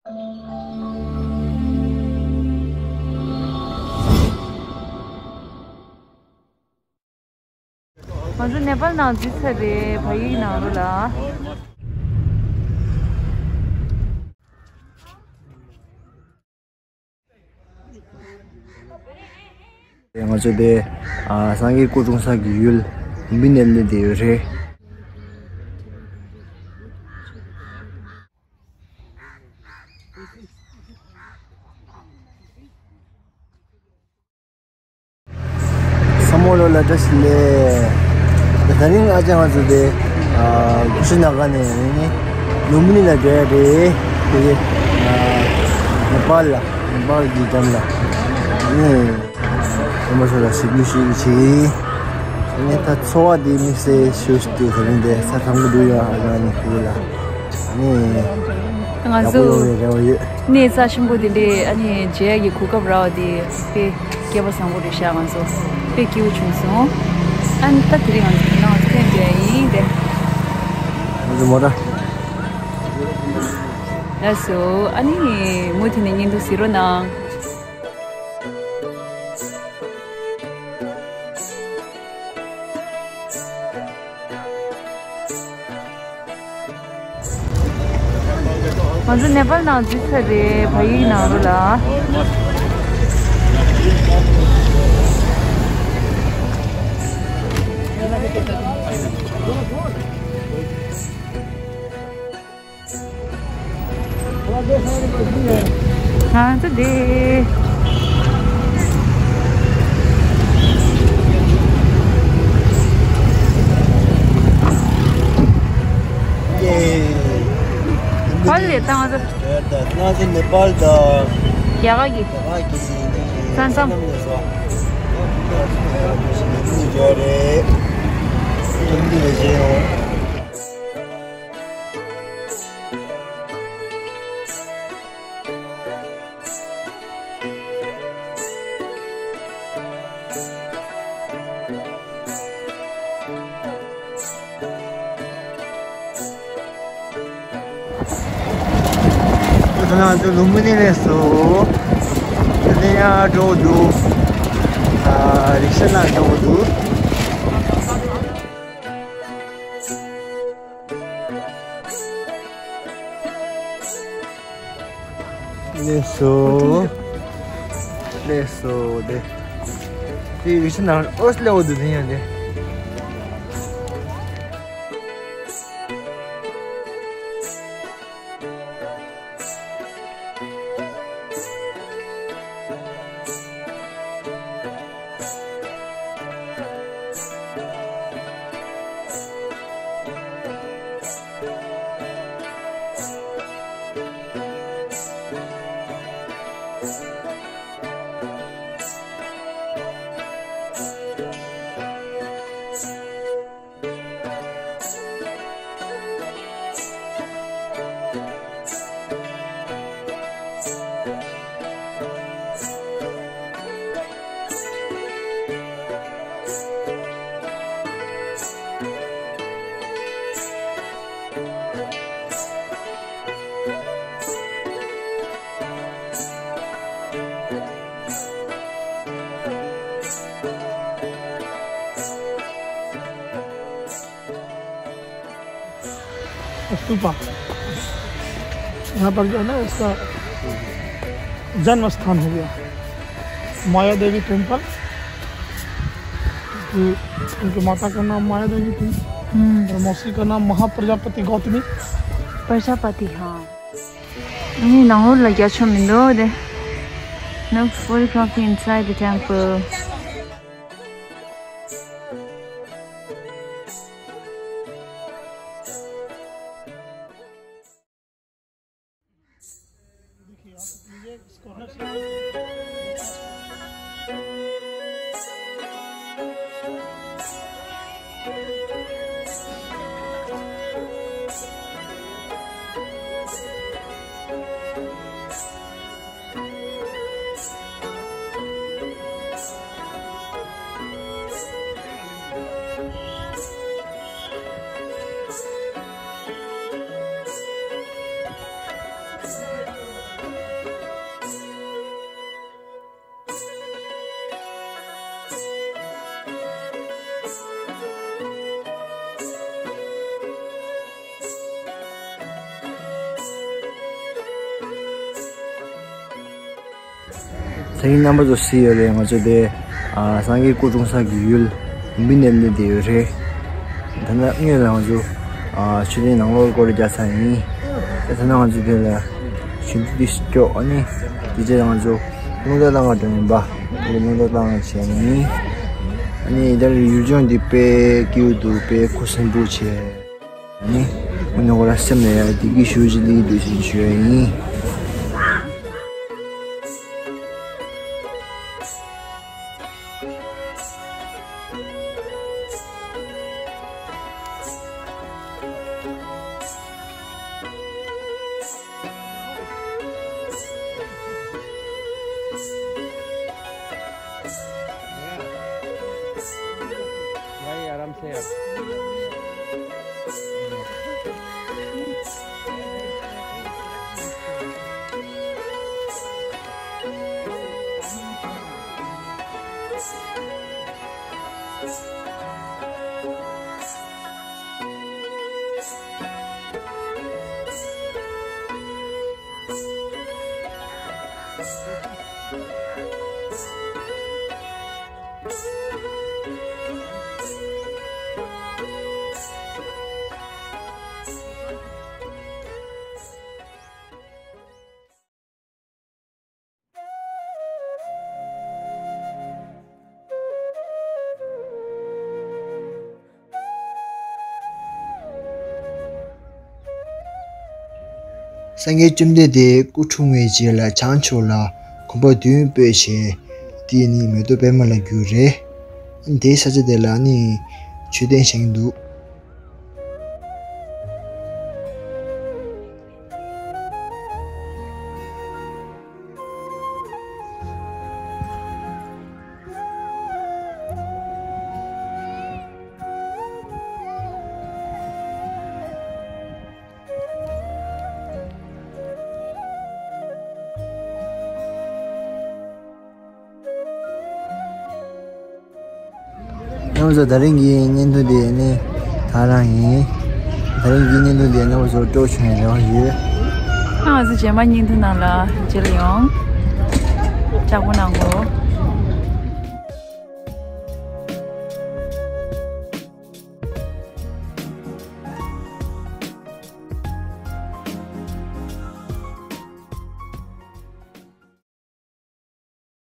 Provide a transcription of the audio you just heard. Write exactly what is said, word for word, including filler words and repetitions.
ང་ཚོ་ནེ་པཱལ་ནང་འཛུལ་ཚར་རེད། བལ་ཡུལ་ནང་ལོགས་ལ། ང་ཚོ་དེ་ཨ་སངས་རྒྱས་སྐུ་འཁྲུངས་ས་གི་ཡུལ་ལུམ་བི་ནི་ལ་སླེབས་བསྡད་ཡོད་རེད། བསམ་བློ་ལ་བཀྲ་ཤིས་བདེ་ལེགས། ད་རིང་ཨ་ཅག་ང་ཚོ་དེ་ཨ་གུ་ཤི་ན་ག་ནས་ནི་ལུམ་བི་ནི་ལ་འགྲོ་ཡ་རེད། དེ་གི་ཨ་ནེ་པཱལ་ལ། ནེ་པཱལ་གྱི་འགྲམ་ལ་ནི། དེ་མ་ཚོ་ལ་ཞིབ་འཇུག་ཞིག་བྱེད་ཀྱི་ཡིན། ཨ་ནི་ད་འཚོ་བ་དེ་དམིགས་བསལ་ཞུ་ཞུ་དུས་ད་རིང་དེ་ས་ཁམས་ཀྱི་འགྲོ་ཡ་ཨ་ཅག་ནི་ཁུལ་ལ་ནི་ང་ཡག་པོ་ཚོ་ཡོང་བའི་རེ་བ་ཡོད། གནས་རྩ་ཆེན་པོ་དེ་འདྲས་ཨ་ནི་མཇལ་ཡ་གི་གོ་སྐབས་རག་པ་དེ་དཔེ་སྐལ་པ་བཟང་པོ་རེད་ཤག་ང་ཚོ་དཔེ་སྐྱིད་པོ་བྱུང་སོང་། ཨ་ནི་ད་དེ་རིང་ང་ཚོ་ད་ང་ཚོ་ཐོན་བསྡད་ཡིན་དེ། ང་ཚོ་མོ་ཊ། ལགས་སོ། ཨ་ནི་མུ་མཐུད་ནས་བརྙན་ཐུང་གཟིགས་རོགས་གནང་། ང་ཚོ་ནེ་པཱལ་ནང་འཛུལ་ཚར་རེད། བལ་ཡུལ་ནང་ལོགས་ལ། ང་ཚོ་འདི། ཧོལ་ལས་བཏང་ཚོ། ང་ཚོ་ནེ་པཱལ་དང་། རྒྱ་གར་གྱི། རྒྱ་གར་གྱི། ས་མཚམས། ས་མཚམས་ནས་སོ། ཡོད་རེད། ཁྱིམ་དུ་ལས་བྱེད་ཡོང་། ང་ཚོ་ལུམ་བི་ནི་སླེབས་སོང་། དེ་ནས་ཡར་འགྲོ་འདུག་ཨ། རིག་ཤ་ནང་འགྲོ་འདུག་སླེབས་སོང་། སླེབས་སོང་། དེ། དེ་རིག་ཤ་ནང་ཨོ་སླེབས་འདུག་དེ་ཡང་དེ། स्तूपा। यहाँ पर जो है ना, इसका जन्म स्थान हो गया, माया देवी टेम्पल। उनकी, उनकी माता का नाम माया देवी थी। हम्म। और मौसी का नाम महाप्रजापति गौतमी। प्रजापति, हाँ। ནང་ལོགས་ལ་རྒྱ་ཆོ་མི་འདུག་དེ། No photography inside the temple. ད་རིང་རྣམ་པ་ཚོ་གཟིགས་ཡོད་རེད། ང་ཚོ་དེ་ཨ་སངས་རྒྱས་སྐུ་འཁྲུངས་ས་གི་ཡུལ་ལུམ་བི་ནི་སླེབས་བསྡད་ཡོད་རེད། ད་ལྟ་སྔོན་ལ་ང་ཚོ་ཨ་མཆོད་རྟེན་ནང་ལོགས་སྐོར་རྒྱག་ཚར་ཡིན། ད་ད་ལྟ་ང་ཚོ་དེ་ལ་ཆུ་འདི་སྐྱོག་ཨ་ནི་དེ་རྗེས་ང་ཚོ་རླུང་རྟ་བཏང་ག་འགྲོ་ཡིན་པ། དེ་རླུང་རྟ་བཏང་ག་བྱས་ཡིན། ཨ་ནི་ད་ཡུལ་ལྗོངས་འདི་དཔེ་སྐྱིད་པོ་འདུག་དཔེ་ཁུ་སིམ་པོ་བྱས། ནི། ཁོ་ནི་ཁོ་ར་སེམས་ལ་ཡ་བདེ་སྐྱིད་ཞུ་ཅི་ལི་འདུག་ཟེར་ཞུ་ཡ་ཡིན། भाई, आराम से यार। སངས་རྒྱས་བཅོམ་ལྡན་འདས་སྐུ་འཁྲུངས་པའི་རྗེས་ལ་བྱང་ཕྱོགས་ལ་གོམ་པ་བདུན་སྤོས་བྱས། དེ་ནི་མེ་ཏོག་པད་མ་ལ་གྱུར་རེད། དེའི་ས་ཆ་དེ་ལ་ནི་མཆོད་རྟེན་བཞེངས་འདུག་ཡང་ཟོ་ད་རིང་གི་བརྙན་ཐུང་དེ་ནི་ད་རང་ཡིན། ད་རིང་གི་བརྙན་ཐུང་དེ་ནི་འུ་ཚོ་སྤྲོ་བྱུང་ཡང་རེ་བ་ཡོད། ང་ཚོ་རྗེས་མ་བརྙན་ཐུང་ནང་ལ་མཇལ་ཡོང་། ལྕགས་པོ་གནང་གོ།